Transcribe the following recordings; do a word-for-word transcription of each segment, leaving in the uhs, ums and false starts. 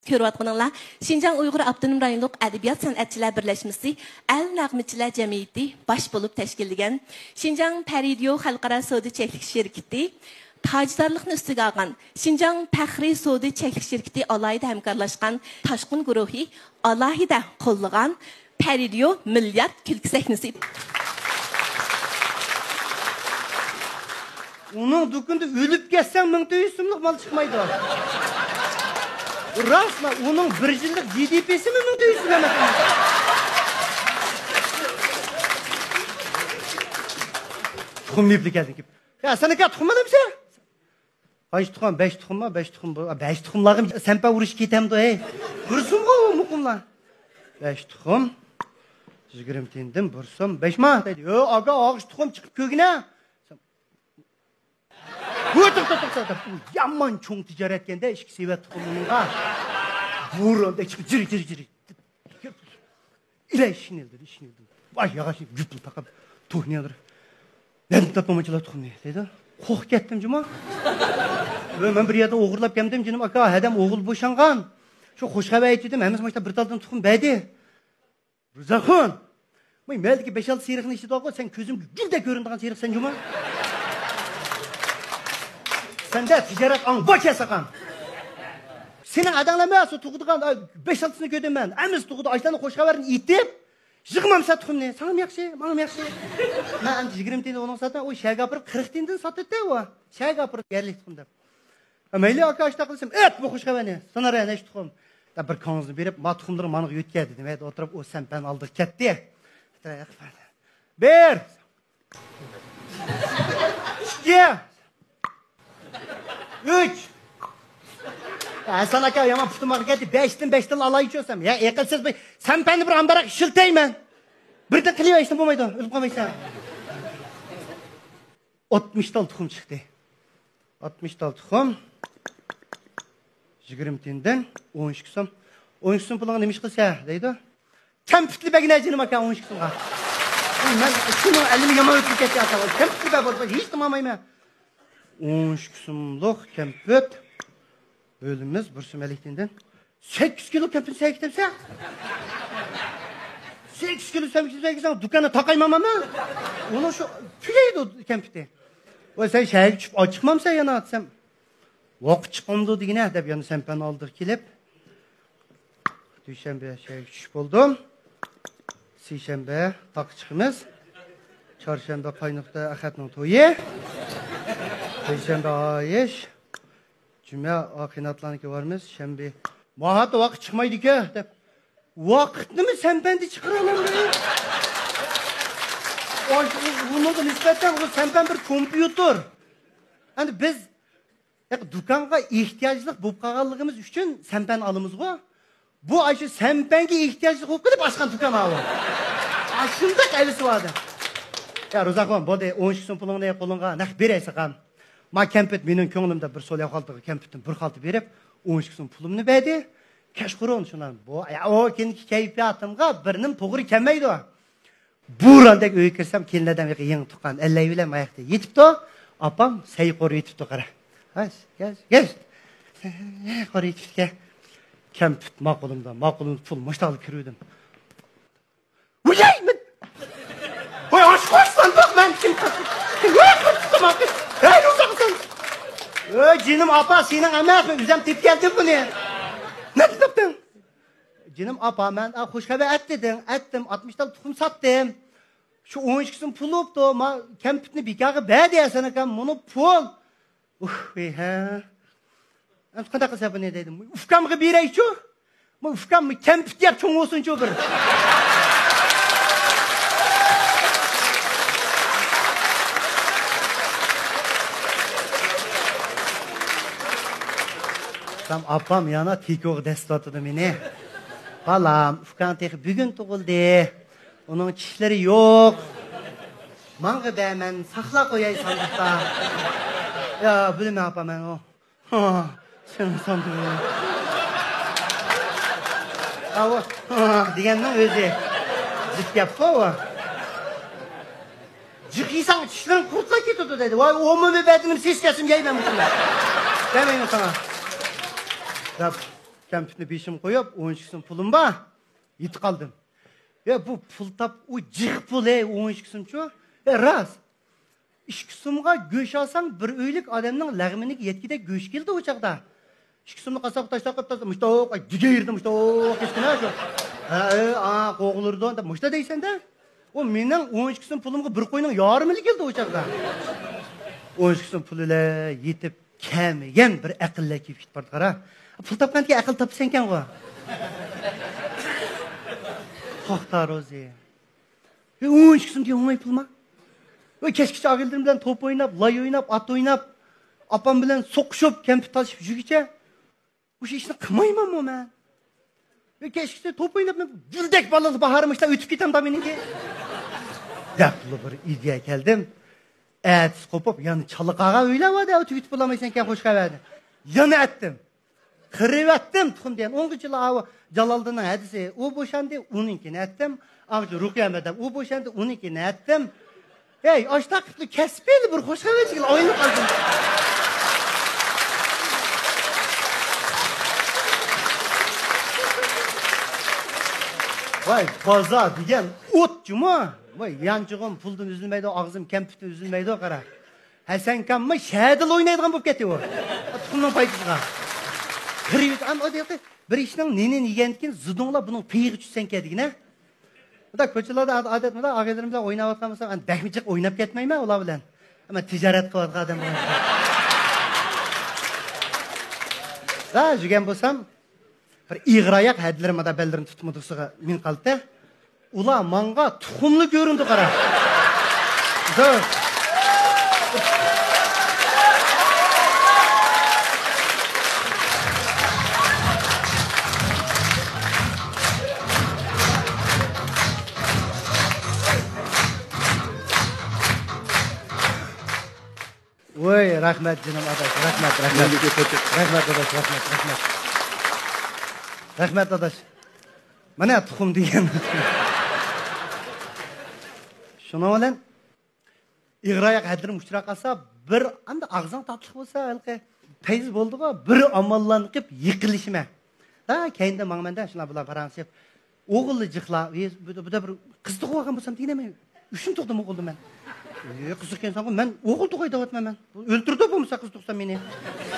كۆرۈۋاتقىنىڭلار، شىنجاڭ ئۇيغۇر ئاپتونوم رايونلۇق ئەدەبىيات سەنئەتچىلەر بىرلەشمىسى ئەل نەغمىچىلەر جەمئىيىتى باش بولۇپ تەشكىللىگەن، شىنجاڭ پەرىدىيو خەلقئارا سودا چەكلىك شىركىتى تاجدارلىقنى ئۈستىگە ئالغان، شىنجاڭ پەخرىي سودا چەكلىك شىركىتى ئالاھىدە ھەمكارلاشقان، تاشقۇن گۇرۇھى ئالاھىدە قوللىغان، پەرىدىيو مىليارد كۈلكە سەھنىسى. ئۇنىڭ دۇكىنىدا ئۆلۈپ كەتسەڭ، مىڭ تۆت يۈز سوملۇق مال چىقمايدۇ. راستلا، ئۇنىڭ بىر يىللىق جى دى پىسىمۇ مىڭ تۆت يۈز سوم ئەمەس. تۇخۇم يېپىلى كەلدىڭ. يا، سەن ئاكا تۇخۇم ئالامسەن؟ قانچە تۇخۇم؟ بەش تۇخۇمما؟ بەش تۇخۇم بۇ. بەش تۇخۇملارغا سەمپە ئۇرۇشۇپ كېتەمدۇ، ھەي؟ بىر سومغۇ ئۇ مۇقىملار. بەش تۇخۇم. يىگىرمە تىيىندىن بىر سوم. بەشما؟ دەيدۇ. يو، ئاكا، ئالغۇچ تۇخۇم چىقىپ كۆرگىنە. ۋۇ، توختا، توختا، توختا. ئۇ يامان چوڭ تىجارەتكەندە، ئىككى سېۋەت تۇخۇم ئۇنىڭغا. بۇرۇندەك چىقىپ، جىرى، جىرى، جىرى. ئىلە ئىشىنىلدى، ئىشىنىلدى. ۋاي، ياغاچنى گۈپلا تاقاپ، توھنىيالار. نەدىن تاپمامچىلار تۇخۇمنى؟ دەيدۇ. قورقۇپ كەتتىم جۇمۇ. ۋە مەن بىر يەردىن ئوغرىلاپ كەلدىم، جېنىم ئاكا، ھەدەم ئوغۇل بوشانغان. شۇ خوش خەۋەر ئېيتىدىم، ھەممىسى ماشتا بىر تالدىن تۇخۇم بەردى. رۇزاخۇن! مەن مەلدىكى بەش-ئالتە سېرىقنى ئىچىدىغۇ، سەن كۆزۈمگە گۈلدەك كۆرۈنىدىغان سېرىق سەن جۇمۇ. سەندە تىجارەت ئاڭ بار كەسەقام. سېنىڭ ئاداڭلار ئەمەس، ئۇ تۇغىدىغان، ئاي، بەش-ئالتىسىنى كۆردۈم مەن. ھەممىسى تۇغىدۇ، ئاشۇلارنى خوش خەۋەرنى ئېيتىپ، يىغمامسەن تۇخۇمنى. ساڭىمۇ ياخشى، ماڭىمۇ ياخشى. مەن ئەمدى يىگىرمە تىيىن ئۇنىڭ ساتىمەن، ئۇ شەھەرگە ئاپىرىپ قىرىق تىيىندىن ساتىدۇ ئۇ. شەھەرگە ئاپىرىپ يەرلىك تۇخۇم دەپ. ھە، مەيلى، ئاكا، ئاشۇنداق قىلسام، ئەت بۇ خوش خەۋەرنى. سانار نەچچە تۇخۇم. دە بىر كاڭزىنى بېرىپ، ما تۇخۇملىرىڭ ماڭا يۆتكە دېدىم. ھەي، ئولتۇرۇپ، ئۇ سەمپەن ئالدىغا كەتتى. بىر. ھەسەن ئاكا يامان پۇتۇم ئاغرىپ كەتتى. بەشتىن بەشتىن ئالايچۇ دەسەم. يا، ئەقىلسىز، بىر سەمپەننى بىر ئامراق ئىشلىتەيمەن. بىردىن قىلىۋەرسىڭ بولمايدۇ، ئۆلۈپ قالمايسەن. ئاتمىش تال تۇخۇم چىقتى. ئاتمىش تال تۇخۇم. يىگىرمە تىيىندىن ئون ئىككى سوم. ئون ئىككى سوم پۇلۇڭغا نېمە ئىش قىلسا دەيدۇ. كەمپۈتلا بەرگىنە جېنىم ئاكا، ئون ئىككى سومغا. مەن شۇنىڭ ئەلىمى يامان ئۆتۈپ كەتتى ئاكا. كەمپۈتلا بەر بولسا ھېچ نېمە ئالمايمەن. ئون ئىككى سوملۇق كەمپۈت. بۆلىمىز بىر سوم ئەللىك تىيىندىن. سەككىز كىلو كەمپۈتنى سەن كېتەمسەن؟ سەككىز كىلو سەن كېتەمسەن؟ دۇكاننى تاقايمامما؟ ئۇنىڭ شۇ تۈگەيدۇ كەمپۈتى. ۋاي، سەن شەھەرگە چۈشۈپ ئاچىقمامسەن يەنە دېسەم، ۋاقىت چىقامدۇ دېگىنە دەپ يەنە سەمپەننى ئالدىغا كېلىپ، دۈشەنبە شەھەرگە چۈشۈپ بولدۇم. سىشەنبە تاغقا چىقىمىز. چارشەنبە قاينۇقتا ئەخەتنىڭ تويى. پەيشەنبە ئايىش. جۈمە، ئا، قېناتلارنىڭكى بارمىز، شەنبە. ماھاتتا ۋاقىت چىقمايدىكەن، دەپ. ۋاقىتنىمۇ سەمپەندە چىقىرالامدۇ؟ ئۇ-، ئۇنىڭغا نىسبەتەن ئۇ سەمپەن بىر كومپيۇتېر. ئەمدى بىز، ياق، دۇكانغا ئېھتىياجلىق بولۇپ قالغانلىقىمىز ئۈچۈن سەمپەن ئالىمىزغۇ. بۇ ئاشۇ سەمپەنگە ئېھتىياجلىق بولۇپ قېلىپ ئاچقان دۇكان ئاۋۇ. ئاشۇنداق ئەلىسى بار ئىدى. يا، روزاخۇن، بولدى، ئون ئىككى سوم پۇلۇڭنى قولۇڭغا نەق بېرەي ساقام. ما كەمپۈت مېنىڭ كۆڭلۈمدە بىر سولياۋ خالتىغا كەمپۈتتىن بىر خالتا بېرىپ، ئون ئىككى سوم پۇلۇمنى بەردى. كەچقۇرۇن شۇنى. بۇ، يا، ئۇ كېيىنكى كەيپىياتىمغا بىر نېمە توغرا كەلمەيدۇ. بوراندەك ئۆيگە كىرسەم، كېلىن ئادەم يېڭى تۇغقان ئەللەي بىلەن ماياقتا يېتىپتۇ. ئاپام سەي قورۇپ يېتىپتۇ، قارا. ھاي، گەز، گەز. سەي قورۇپ يېتىپتىكەن. كەمپۈت ماقۇلۇمدا، ماقۇلۇمدا پۇل مۇشتاقلا كىرىۋىدىم. ۋىيەي، مەن. ۋاي، ئاشۇ قوشسان بۇ مەن كىم؟ ۋاي، قىرىپ تۇتتۇم، ھەي، ئۇزاقسان. ۋاي، جېنىم ئاپا، سېنىڭ ئەمەس، مەن ئۆزۈم تېپىپ كەلدىم بۇنى. نەدىن تاپتىڭ؟ جېنىم ئاپا، مەن، ئا، خوش خەۋەر ئەت دېدىڭ، ئەتتىم، ئاتمىش تال تۇخۇم ساتتىم. شۇ ئون ئىككى سوم پۇل بوپتۇ، ما كەمپۈتنى بىكارغا بەردى ھەسەن ئاكام، مۇنۇ پۇل. ئۇھ، ۋەي ھە. ئەمدى قانداق قىلسا بۇنى دەيدۇ. ئۇكامغا بېرەيچۇ. ما ئۇكام كەمپۈت يەپ چوڭ بولسۇنچۇ بىر. ئاپام يەنە تېكوغا دەسسىتىۋاتىدۇ مېنى. بالام، ئۇكاڭ تېخى بۈگۈن تۇغۇلدى. ئۇنىڭ چىشلىرى يوق. ماڭا بەر، مەن ساقلاپ قوياي ساندۇقتا. يا، بىلمەي ئاپا مەن ئۇ. ھا، سېنىڭ ساندۇقۇڭ. ئاۋۇ، ھا، دېگەننىڭ ئۆزى. جىق گەپقۇ ئۇ. جىق يېسەڭ چىشلىرىڭ قۇرتلاپ كېتىدۇ دېدى. ۋاي، ئومۇمىي بەدىنىم سېسىپ كەتسۇن، يەيمەن بۇنى. بەرمەيمەن ساڭا. دەپ. كەمپۈتنى بېشىمغا قويۇپ، ئون ئىككى سوم پۇلۇم بار. يېتىپ قالدىم. يا، بۇ پۇل تاپ، ئۇ جىق پۇل، ھەي، ئون ئىككى سومچۇ. يا، راست. ئىككى سومغا گۆش ئالساڭ، بىر ئۆيلۈك ئادەمنىڭ لەغمىنىگە يەتكۈدەك گۆش كېلىدۇ ئۇ چاغدا. ئىككى سومنى قاسساپقا تاشلاپ قويۇپ، مۇشتاق، دېگەيرىدە مۇشتاق، كەچكىنە شۇ. ھە، ئا، قوغلىرىدۇ، دەپ مۇشتا دەيسەن-دە. ئۇ مېنىڭ ئون ئىككى سوم پۇلۇمغا بىر قوينىڭ يارىمىلا كېلىدۇ ئۇ چاغدا. ئون ئىككى سوم پۇل بىلەن يېتىپ كەلمىگەن بىر ئەقىللەر كېلىپ كېتىپ بارىدۇ، قارا. پۇل تاپقاندىكىن ئەقىل تاپىسەنكەنغۇ. توختا روزى. ئون ئىككى سوم دېگەن ئوڭاي پۇلما؟ ۋە كەچكىچە ئاغىنىلىرىم بىلەن توپ ئويناپ، لاي ئويناپ، ئات ئويناپ، ئاپام بىلەن سوقۇشۇپ، كەمپۈت تالىشىپ يۈرگۈچە، مۇشۇ ئىشنى قىلمايمەنمۇ مەن؟ ۋە كەچكىچە توپ ئويناپ، مەن گۈلدەك بالىلار باھارىمۇ ئىشلار ئۆتۈپ كېتەمدا مېنىڭكى. دەپلا بىر ئۆيگە كەلدىم. ئەتىسى قوپۇپ، يەنە چالا قالغان ئۆيلەر بار-دە، تۈگىتىپ بولالمايسەنكەن خوش خەۋەرنى. يەنە ئەتتىم. قىرىۋەتتىم تۇخۇم دېگەن. ئۇنىڭغىچىلا ئاۋۇ جالالدىننىڭ ھەدىسى، ئۇ بوشاندى، ئۇنىڭكىنى ئەتتىم. ئاغجى رۇقىيە مەدەم، ئۇ بوشاندى، ئۇنىڭكىنى ئەتتىم. ھەي، ئاشتا قىپتۇ، كەسپىيلا بىر خوش خەۋەرچىگىلا ئايلىنىپ قالدىم. ۋاي، بازار دېگەن ئوت جۇمۇ. ۋاي، يانچۇقۇم پۇلدىن ئۈزۈلمەيدۇ، ئاغزىم كەمپۈتتىن ئۈزۈلمەيدۇ، قارا. ھەسەنكاممۇ شەدىلا ئوينايدىغان بولۇپ كەتتى ئۇ. تۇخۇمنىڭ پايدىسىغا. قىرىۋېتىپ، ئەمما ئۇ دېدى، بىر ئىشنىڭ نېنىنى يېگەندىن كېيىن زىدۇڭلا بۇنىڭ پېيىغا چۈشسەڭكەن دېگىنە. مۇنداق كوچىلاردا ئاد-، ئادەت مۇنداق ئاغىنىلىرىم بىلەن ئويناۋاتقان بولسام، ئەمدى بەكمۇ جىق ئويناپ كەتمەيمەن ئۇلار بىلەن. ئەمما تىجارەت قىلىۋاتقان ئادەم بولغان. ھە، يۈرگەن بولسام، بىر ئېغىر ئاياق ھەدىلىرىم مادا بەللىرىنى تۇتۇپ مۇدۇرسىغا مېڭىپ قالدى. ئۇلار ماڭغا تۇخۇملا كۆرۈندى، قارا. زور. ۋوي، رەھمەت جېنىم ئاداش، رەھمەت، رەھمەت. مەملىكەت كۆچۈپ. رەھمەت ئاداش، رەھمەت، رەھمەت. رەھمەت ئاداش. مانا تۇخۇم دېگەن. شۇنىڭ بىلەن ئېغىر ئاياق ھەدىلىرىم ئۇچراپ قالسا، بىر ئەمدى ئاغزىڭ تاتلىق بولسا، ھېلىقى پەيز بولدىغۇ، بىر ئاماللانقىپ يىقىلىشىمەن. ھە، كەينىدىن ماڭىمەن-دە، شۇنداق بۇلار پاراڭلىشىپ. ئوغۇللا جىقلا، ئى، بۇ، بۇ، بۇ بىر قىز تۇغۇۋالغان بولسام دېگىنەم، ئۈچۈن تۇغدىم ئوغۇلنى مەن. ئى، قىز تۇغقانسەنغۇ، مەن ئوغۇل تۇغاي دەۋاتىمەن مەن. ئۆلتۈردى بولمىسا قىز تۇغسام مېنى.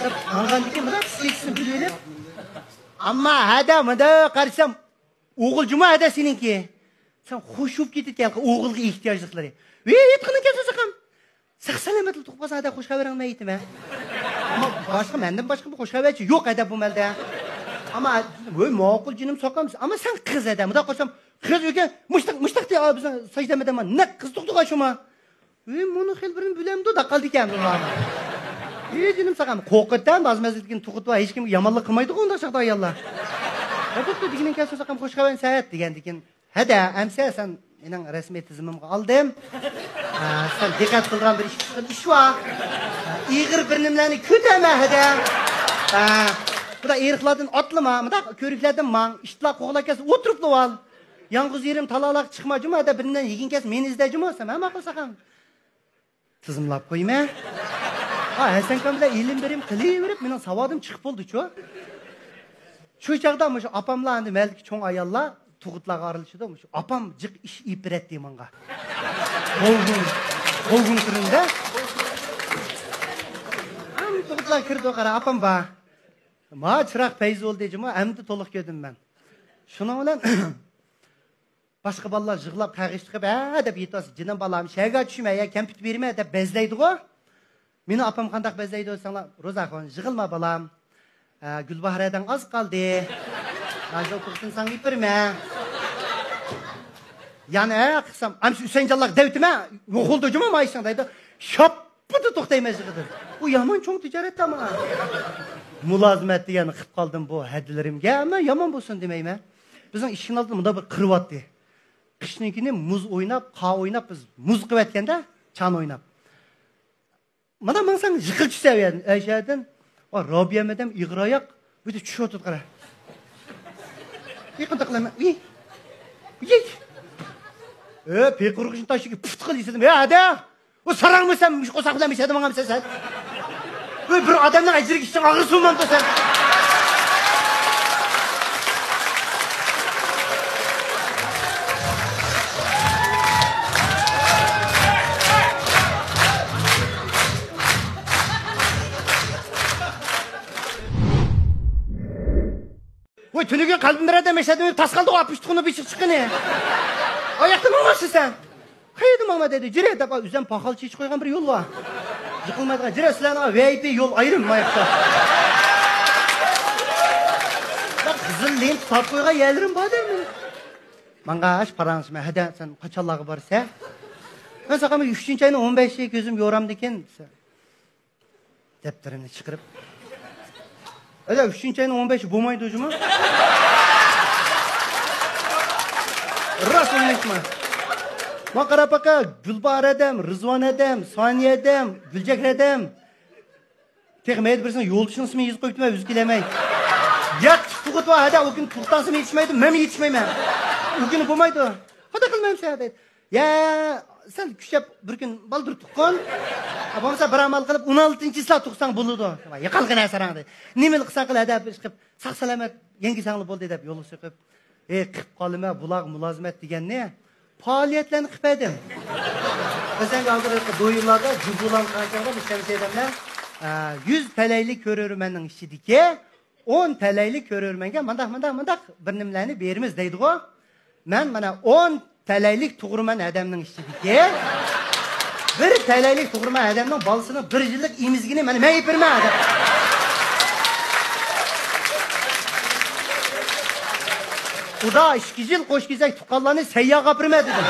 دەپ ماڭغاندىن كېيىن مۇنداق پسىخىكىسىنى بىلىۋېلىپ، ئەمما ھەدە مۇنداق قارىسام، ئوغۇل جۇمۇ ھەدە سېنىڭكى. سەن خوش بولۇپ كېتىدىكەن ئوغۇلغا ئېھتىياجلىقلىرى. ۋى، ئېيتقىنىڭ كەلسۇن ساقام. ساق سالامەتلا تۇغۇپ قالسا ھەدە خوش خەۋىرىڭنى ئېيتىمەن. ئەمما باشقا، مەندىن باشقا بۇ خوش خەۋەرچى يوق ھەدە بۇ مەلدە. ئەمما، ۋۆي، ماقۇل جېنىم ساقام. ئەمما سەن قىز ھەدە. مۇنداق قىلسام، قىز ئۆگە مۇشتاق، مۇشتاق دېيە، بىزنىڭ ساجدە مەدەم نەق قىز تۇغدىغان شۇما. ۋى، مۇنۇ خېلى بىرنى بىلەمدۇ، داقالدىكەن بۇلار. ۋى، جېنىم ساقام، قورقۇتتەن، باز مەزگىلدىكىن تۇغۇت بار، ھېچكىمگە يامانلىق قىلمايدىغۇ ئۇنداق چاغدا ئاياللار. ۋە بوپتۇ، دېگىنىڭ كەلسۇن ساقام، خوش خەۋەرنى سەت، دېگەندىكىن. ھەدە، ئەمسە سەن مېنىڭ رەسمىي تىزىمىمغا ئالدىم. ھە، سەن دىققەت قىلىدىغان بىر ئىككى خىل ئىش بار. ھە، ئېغىر بىر نېمىلەرنى كۆتەرمە، ھەدە. ھە، بۇنداق ئېرىقلاردىن ئاتلىما، مۇنداق كۆۋرۈكلەردىن ماڭ، ئىتلار قوغلاپ كەلسە ئوتتۇرۇپلا ئال. يالغۇز يېرىم تالالاق چىقما جۇمۇ، ھەدە بىر نېمىلەرنى يېگىن كەلسە مېنى ئىزدە جۇمۇ، سەن ھە ماقۇل ساقام. تىزىملاپ قويمە. ھا، ھەسەنكام بىلەن ئېلىم بېرىم قىلىۋېرىپ، مېنىڭ ساۋادىم چىقىپ بولدىچۇ. شۇ چاغدا مۇشۇ ئاپاملار، ئەمدى مەھەللىدىكى چوڭ ئاياللار تۇغۇتلارغا ئارىلىشىدۇ. مۇشۇ ئاپام جىق ئىش ئېلىپ بېرەتتى ماڭا. بولغۇن، بولغۇن قىرىندا. ئەمدى تۇغۇتلار كىردى، قارا، ئاپام بار. ما چىراغ پەيز بولدى جۇمۇ، ئەمدى تولۇق كۆردۈم مەن. شۇنىڭ بىلەن باشقا بالىلار يىغلاپ، قەغىش چىقىپ، ھە دەپ يېتىۋالسا، جېنىم بالام، شەگە چۈشمە، يا كەمپۈت بېرىمەن دەپ بەزلەيدىغۇ. مېنى ئاپام قانداق بەزلەيدۇ دېسەڭلار، روزاخۇن، يىغلىما بالام. ھە، گۈلباھار ھەدەڭ ئاز قالدى. ھازىر پۇرسىتىنى ساڭا ئېلىپ بېرىمەن. يەنە ھە قىلسام، ئەمسە ئۈسەنجانلار دەۋېتىمەن، يوقىلىدۇ جۇمۇ مايساڭ دەيدۇ. شاپپىدە توختايمەن يىغىدىن. ئۇ يامان چوڭ تىجارەت ئەمما. مۇلازىمەت دېگەننى قىلىپ قالدىم بۇ ھەدىلىرىمگە، ئەمما يامان بولسۇن دېمەيمەن. بىزنىڭ ئىشىكنىڭ ئالدىدا مۇنداق بىر قىر بارتتى. قىشنىڭ كۈنى مۇز ئويناپ، قار ئويناپ، بىز مۇز قىلىۋەتكەندە، چان ئويناپ. مانا ماڭساڭ يىقىلىپ چۈشسە ئۇ يەردىن. ئەي، شۇ يەردىن، ۋا، رابىيە مەدەم ئېغىر ئاياق، بۇ يەردە چۈشۈۋاتىدۇ، قارا. يېقىندا قىلىمەن. ئۇي. ئۇي. ئۆ، پېقىر قۇرۇقۇشنى تاشلىقى پۇت قىل يېسىدىم. ھە، ھەدە. ئۇ ساراڭمۇ سەن، مۇشۇ قورساق بىلەن مىشەدە ماڭامسەن سەن؟ ۋەي، بىر ئادەمنىڭ ئەجرىگە ئىشىڭ ئاغرىسۇنمامدۇ سەن؟ ۋاي، تۈنۈگۈن قەلبىم بىرەردە مەشەدە تاس قالدى، ئاپىشتۇقنى بېشىق چىققىنى. ئاياقتا ماڭغانسىن سەن. قەيەردە ماڭما دېدى. جۈرە دەپ، ئۆزۈم پاخال چېچىپ قويغان بىر يول بار. يىقىلمايدىغان. جۈرە سىلەرنىڭ ۋىئايپى يول ئايرىم ماياقتا. قىزىل لېنتا تارتىپ قويغان يەرلىرىم بار دەيمەن. ماڭغاچ پاراڭشىمەن. ھەدە، سەن قاچانلارغا بارىسەن؟ مەن ساقا ئۈچىنچى ئاينىڭ ئون بەشى كۆزۈم يورامدىكىن دېسە. دەپتىرىمنى چىقىرىپ. ئەدە، ئۈچىنچى ئاينىڭ ئون بەشى بولمايدۇ جۇمۇ. راست ئويلاشما. ما قاراپ باقا، گۈلباھار ھەدەم، رىزۋان ھەدەم، سانىيە ھەدەم، گۈلچېھرە ھەدەم. تېخى مەيدە بىرسىنىڭ يولدىشىنىڭ ئىسمىنى يېزىپ قويۇپتۇ، مەن ئۆزى كېلەلمەي. يات تۇغۇت ۋە ھەدە، ئۇ كۈنى تۇغۇتلانسىمۇ يېتىشمەيدۇ، مەنمۇ يېتىشمەيمەن. ئۇ كۈنى بولمايدۇ. خاتا قىلمامسەن دەيدۇ. يا، سەل كۈچەپ بىر كۈن بالدۇر تۇغقىن. بولمىسا بىر ئامال قىلىپ ئون ئالتىنچى چىسلا تۇغساڭ بولىدۇ. يىقالغىن ھە ساراڭ دەيدۇ. نېمىلا قىلساڭ قىل ھەدە، بىر ئىش قىلىپ ساق سالامەت يەڭگىسەڭلا بولدى دەپ يولغا سۆكۈپ. ئېي، قىپ قالىمەن بۇلارغا مۇلازىمەت دېگەننى، پائالىيەتلەرنى قىپ بەردىم. مەسىلەن، ھازىر دويۇملاردا جۇبۇلان قاچاغدا بۇ شەمسىيە ئادەملەر، ئە، يۈز تەلەيلىك كۆرۈرمەننىڭ ئىچىدىكى ئون تەلەيلىك كۆرۈرمەنگە مانداق، مانداق، مانداق بىر نېمىلەرنى بېرىمىز دەيدىغۇ. مەن مانا ئون تەلەيلىك تۇغرىمان ئادەمنىڭ ئىچىدىكى بىر تەلەيلىك تۇغرىمان ئادەمنىڭ بالىسىنىڭ بىر يىللىق ئېمىزىكىنى مانا مەن ئېلىپ بېرىمەن دەپ. خۇدا ئىككى يىل قوش كېزەك تۇغقانلارنى سەيياغا ئاپىرىمەن دېدىم.